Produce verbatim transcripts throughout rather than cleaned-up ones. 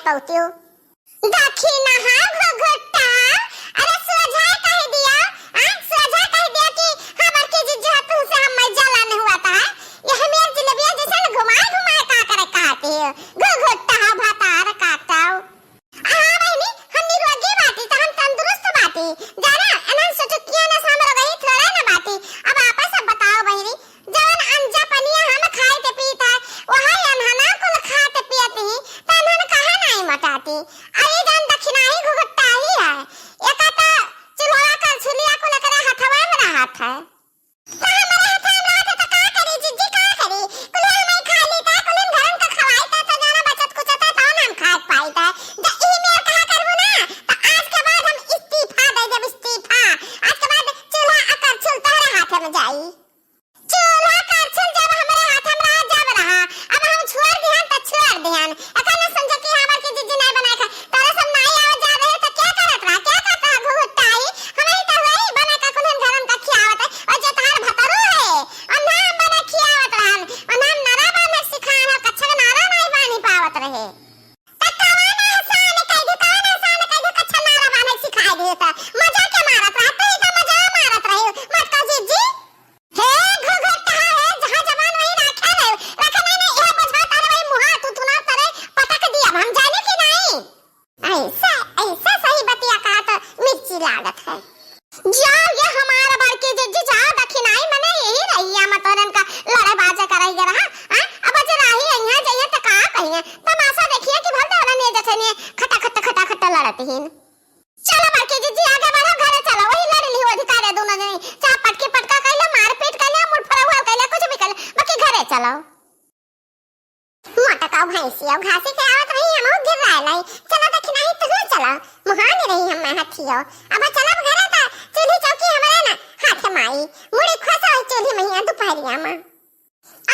पौतियो। दखिनहा घुघुट्टा, अरे सोझा कहि दिया, आ, सोझा कहि दिया कि हमर के जिज्जी ह तुहसे हम जलन हुआ था, यह मेर जिलेबिया जैसन घुमाए घुमाए का करे कहती हो, घुघुट्टा हो भतार काटो। हाँ बहिनी, हम निरोगी बाटी त हम तंदुरुस्त बाटी, जाना, एनहन सुटुकिया न सामरो गई थोड़ा न बाटी। अब आपस अब बताओ बहिनी, जवन अंजा पनिया हम खाइत पीत है, वही अनहना कुल खात पियत ही, त अनहन काहे नाई मोटाती? अरे जान दखिनही घुघुट्टा ही है, एका त चूल्हा करछुलिया कुल एकरे हथवा में रहत है। त हमरे हथवा में रहत है त का करी जिज्जी, का करी? कुल हम ही खा ली त, कुल घरन का खवाई त, त जाना बचत कुचत है, तवन हम खाए पाई त। ज ई मेर कहा करबू ना, त आज के बाद हम इस्तीफा दे देब, इस्तीफा। आज के बाद चूल्हा आ करछुल तोहरे हाथ में जाई। चूल्हा करछुल जब हमरे हाथ में रहा, जब रहा, अब हम छोड़ दिहन त छोड़ दिहन। एकर न समझ कि हमर के जिज्जी नाई बनाए खा। तोरे सब नाई आवत जात रहे त क्या करत रहा, क्या करत रहा घुघुट्टा ही? हम ही त हुए बना का कुल्हन घरन का खियावत है। और जे तहार भतरू है, और ना हम बना खियावत रहन, और ना हम नारा बांधे सिखान, और कच्छा के नारा नाई बांधी पावत रहे। त कवन एहसान कइ दू, कवन एहसान कइ दू, कच्छा नारा बांधे सिखाई दिए त मजा के मारत रहा, तू ही त मजा मारत रही, मटका जिज्जी। हे घुघुट्टा हे, जहाँ जबान वहीं राखे रहे। रखे नहीं, नहीं, यह बुझा तारे वही मुहा तू थुना तारे पटक दिया, हम जाने कि नहीं? ऐसा, ऐसा सही बतिया कहा तो मिर्ची लागत है। जाओ ये हमारा बड़की जिज्जी, जाओ दखिनही मने यही रही, हम तोरन का लड़े बाजे करही रहा, हाँ? अब जे राही अइहें, जइहें त का कहिहें? तमाशा देखिए कि भल देवला ने जैसे ने खटा खट, खटा खट लड़त हीन। चलो बड़की जिज्जी, आगे बढ़ो, घरे चलो, वही लड़ ली अधिकार है दोनों जनी, चाहे पटकी पटका कइले, मारपीट कइले, मुड़ फरौहल कइले, कुछ भी कइले, बाकी घरे चलो। मोटका भैंसिया घासी के आवत रही, हमहू गिर रहे लाई, चलो दखिनही तुहू चलो, मुहान रही हम हथियो, अब चलब घरे त चूल्ही चौकी हमरे ना हाथ माई, मुड़ी खोसो चूल्ही महिया दुपहरिया में।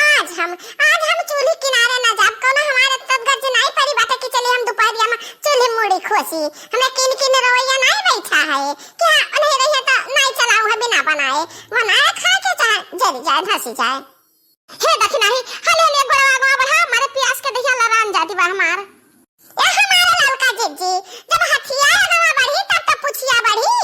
आज हम, आज हम चूल्ही किनारे ना जाब, कौनो हमारे तब गरज नाई पड़ी बाटे कि चली हम दुपहरिया में चूल्ही मुड़ी खोसी। हमें किन किन रोइया नाई बैठा है कि हाँ, उन्हें रहिए तो नाई चलाऊ है बिना बनाए, बनाए खाए के चाहे जल जाए, धसी जाए। हे दखिनही, हले हले गोड़वा आगवा बढ़ा, मारे प्यास के दहिया लरान जाती बा हमार। ए हमारे ललका जिज्जी, जब हथिया आगवा बढ़ी तब तो पुछिया बढ़ी।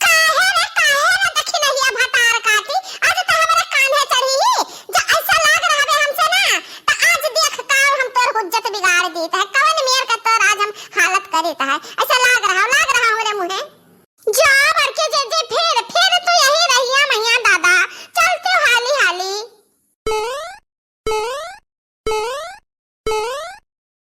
काहे रे, काहे रे दखिनहिया भतार काटी, आज तो हमरे कान्हे चढ़ी ही, जो ऐसा लाग रहा बे हमसे ना, तो आज देख काल हम तोर हुज्जत बिगाड़ दीत है, कवन मेर का तोर आज हम हालत करीत है, ऐसा लाग रहा, लाग रहा हमरे मुँहे। जा बड़के जिज्जी, फिर, फिर तू यही रहिया मैया दादा, चलते हाली हाली।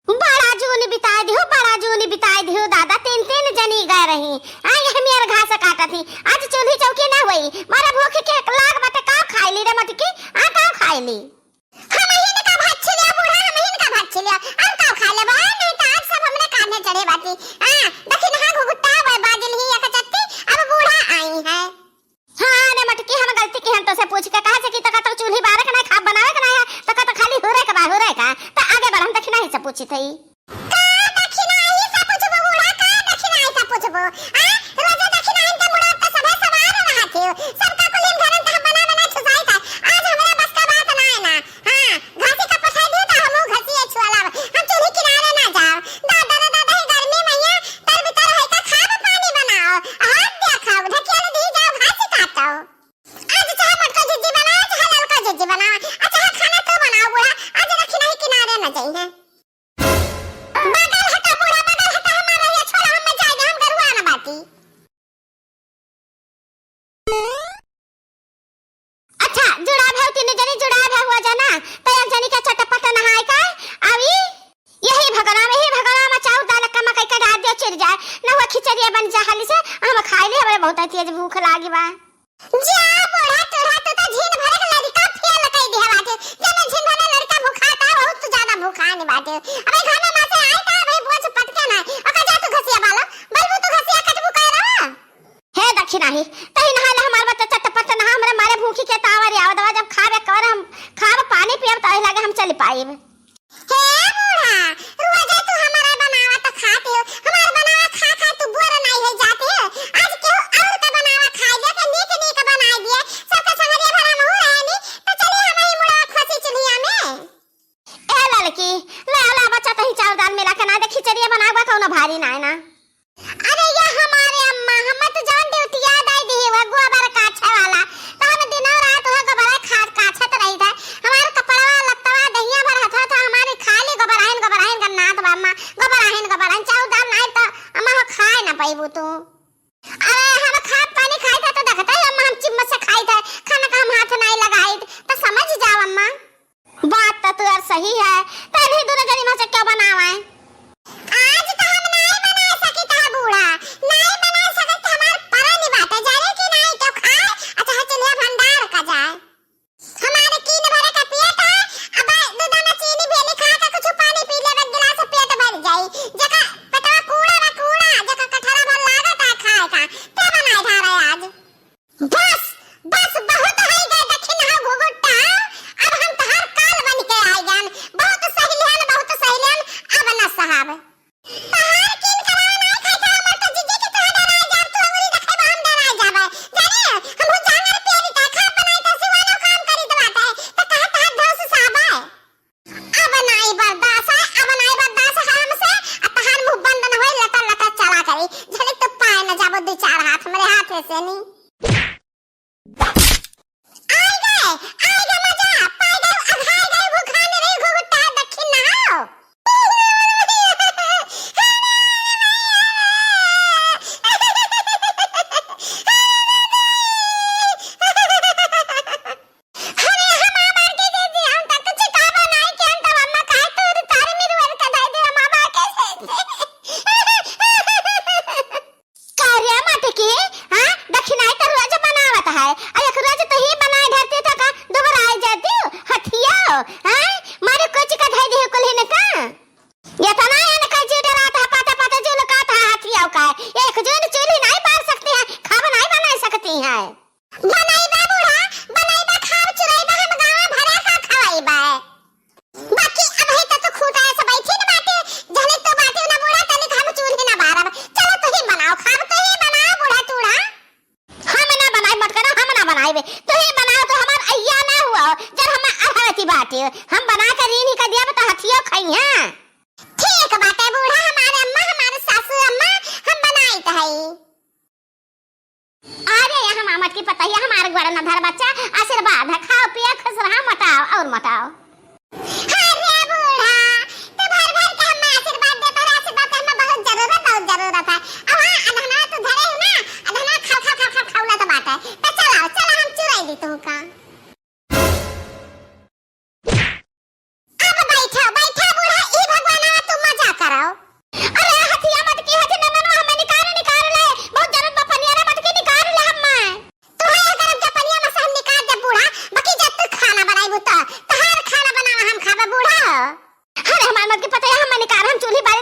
बड़ा जून बिताए दिहो, बड़ा जून बिताए दिहो दादा, तीन तीन जनी गए रही। आ, यह मेर घास काटत ही। आज चूल्ही चौकी ना हुई। मारा भूख के लाग बाटे, का खाई ली रे मटकी? आ, का खाई ली? हम ही का भच्छी लिया बूढ़ा, हम ही का भच्छी लिया। हम का खा लेबो? आ, नहीं तो आज सब हमने कान्हे चढ़े बाटी। आ, दखिनहा घुघुट्टा बा-, बाजिल ही एक चट्टी, अब बूढ़ा आई है। हाँ रे मटकी, हम गलती किहन तोसे पूछ के, कहा से कि तका तो चूल्ही बारे के ना, खाब बनावे के ना है, तका तो खाली हुरे के बा, हुरे का। त आगे बढ़, हम दखिनही से पूछी थई। का दखिनही से पूछबो बूढ़ा, का दखिनही से पूछबो? आ, रोजे दखिनही के मुड़ा त सभे सवार रहत हो, सबका कुलीन घरन त हम बना बना चुसाई था। आज हमरा बस का बात ना है ना। हाँ, घासी का पठाई दी त हमहू घसिया छुआला। हम चूल्ही किनारे ना जाओ। दादा रे दादा, ही गर्मी मैया, तर बितर होई का खाब पानी बनाओ। हाथ देखाओ, ढकिया ले दी जाओ, घासी काटो। आज चाहे मोटका जिज्जी बनाओ, चाहे ललका जिज्जी बनाओ, आ चाहे खाना तू बनाओ बूढ़ा, आज दखिनही किनारे न जइहे। बगल हटा बूढ़ा, बगल हटा, हमार रहिया छोड़ा, हम जाए दे, हम गरुआ न बाटी। अच्छा, जुड़ा भे तीनों जनी, जुड़ा भे हुआ जाना, तो एक जनी के चटपट नहाए का, अभी यही भगोना में, यही भगोना में चाउर दाल का मकई का डाल दियो, चिर जाए, न हुआ खिचड़िया बन जा हाली से, हम खाई ले, हमरे बहुत तेज भूख लागी बा। जा बूढ़ा टूढ़ा, तू तो झीन भरे के लड़का फेल कई दिया बाटे। जब झीन भरे लड़का भूखा था, बहुत तू ज्यादा भूखा नहीं बाटे। अबे घर में माँ से आई था, अबे बोझ पटके ना। ओका जा तू घसिया बालो, बलबू तू घसिया कटबू कह रहा। हे दखिनही, तही नहाले हमार बच्चा चटपट नहा, हमरे मारे भूखी के तावर आवे दवा, जब खाबे कर हम खाब पानी पियब त लागे हम चल पाइब। हे बूढ़ा, रोजे तू हमारा बनावा त खाते हो, हमार बनावा खा खा तू बोर नहीं हो जाते हो। आज केहू और का बनावा खाई ले, के नीक नीक बनाई दिए, सबके संगरिया भर हम हो रहे नी, तो चलिए हम ही मुड़ा खोसी चुल्हिया में। ए लड़की, ले ला बच्चा तही चाउर दाल मिला के ना दे, खिचड़िया बनावा, कौनो भारी ना है ना। अरे या हमारे अम्मा, हमें तो जौन ड्यूटी याद आई दी है, वो गोबर काछे वाला। तो हम दिनों रात वो गोबर खा, काछत रही था। हमारे कपड़वा, लत्तवा, दहिया भर हथवा था, हमारे खाली गोबर आहिन, गोबर आहिन का नाद बा अम्मा, गोबर आहिन, गोबर आहिन। चाउर दाल नाई तो अम्मा हो खाए ना पैबू तू। अरे हम खाद पानी खाई था तो देखते ही अम्मा हम चिम्मच से खाई था, खाना का हम हाथ नाई लगाई, तो समझ जाओ अम्मा। बात तो तोर सही है, तो इन्हीं दोनों जनी में से क्या बनावे? आज तो हम नाई बना सकित है बूढ़ा, नाई बना सकित तो हमार परा नहीं बाटे, जाने की नाई क्यों खाए, अच्छा है चलिए भंडार का जाए। हमारे कीन भरे का पेट है, अब दो दाना चीनी भेली खा के कुछ पानी पी लेबे, गिलास पेट भर जाई। जका पेटवा कूड़ा बा कूड़ा, जका कठरा भर लागत है खाए का, ते बनाए धारे आज। बस, बस, बहुत होइ गए दखिनहा घुघुट्टा। अब हम तोहार काल बन के आइ गएन। बहुत सहिलेन, बहुत सहिलेन, अब न सहब। तोहार कीन करावे नाई खाई था, हमर तो जीजी के तोहार डराइ जाब, तू अंगुरी देखेबा, हम डराइ जाबे। जाने, हमहू जांगर पेरी ता, खाब बनाई ता, सिवानो काम करी तो बाटे, तो कहा तोहार धौस साबे। अब नाई बर्दाश्त है, अब नाई बर्दाश्त है हमसे। आ तहार मुंह बंद न होई, लटर लटर चला करी। झलक तो पाए न जाबो दो चार हाथ, हमरे हाथ से नी। आइ गए, आइ गए मजा, पाइ गए, अघाइ गए, भुखान रही, घुघुट्टा दखिन ना हो। अरे हम आमार के दे दे, हम तक चिताबा नाई के हम तब अम्मा काहे तू तारे मेरे वर का दे दे, हम आमार के दे दे। का रे मटकी, हाँ? दखिनाई तो रोज बनावत है, और एक रोज तो ही बनाए धरती तो का दोबारा आइ जाती हो, हथिया हो, हाँ? मारे कोची का धई दे कुल ही न का? ये तो ना है न कहीं जी डरात है, पाता पाता जी लुकात है हथिया का, ये एक जून चूल्ही नहीं बार सकती है, खाब नहीं बना सकती है। बनइबा बूढ़ा, बनइबा, खाब चुरइबा, हम गाँव भरे का खवइबा। बाकी अबही त तू खूटा से बैठी न बाटे, जहने तो बाटे ना बूढ़ा, तनिक हम चूल्ही ना बारब। चलो तू ही बनाओ, खाब तू ही बनाओ बूढ़ा टूढ़ा। हम ना बनाइब मटकना, हम ना बनाइबे, तू ही बनाओ, तो हमार अइया ना हुआ, जब हम अरहवती बाटे, हम बना के रीन ही का दिया, तो हथियो खइहाँ। ठीक बाटे बूढ़ा, हमारे अम्मा, हमारे सासू अम्मा, हम बनाइत हई। अरे, यहाँ मामट की पतैया, हमारे गोड़ न धर बच्चा, आशीर्वाद है, खाओ पियो, खुश रहो, मोटाओ और मोटाओ। अरे बूढ़ा, तू भर भर के हमें आशीर्वाद देता रहे, आशीर्वाद के हमें बहुत जरूरत, बहुत जरूरत है। अब हाँ, अधना तू धरे हो ना, अधना खल खल खल खल खौलत बाटे। तो चलाओ, चला हम चुराई दी तुमका। अब बैठा, बैठा बूढ़ा, ई भगवानवा तू मजा कराओ। अरे हथिया मटकी, हथी नंदनवा, हमें निकाल, निकाल ले। बहुत जरूरत बा पनिया रे मटकी, निकाल ले हमें। तू है अगर अब जा पनिया में से हम निकाल दे बूढ़ा, बाकी जब तू खाना बनाई तो तहार खाना बनावा हम खाबे बूढ़ा। अरे हमार मटकी पतैया, हमें निकाल, हम चूल्ही बारे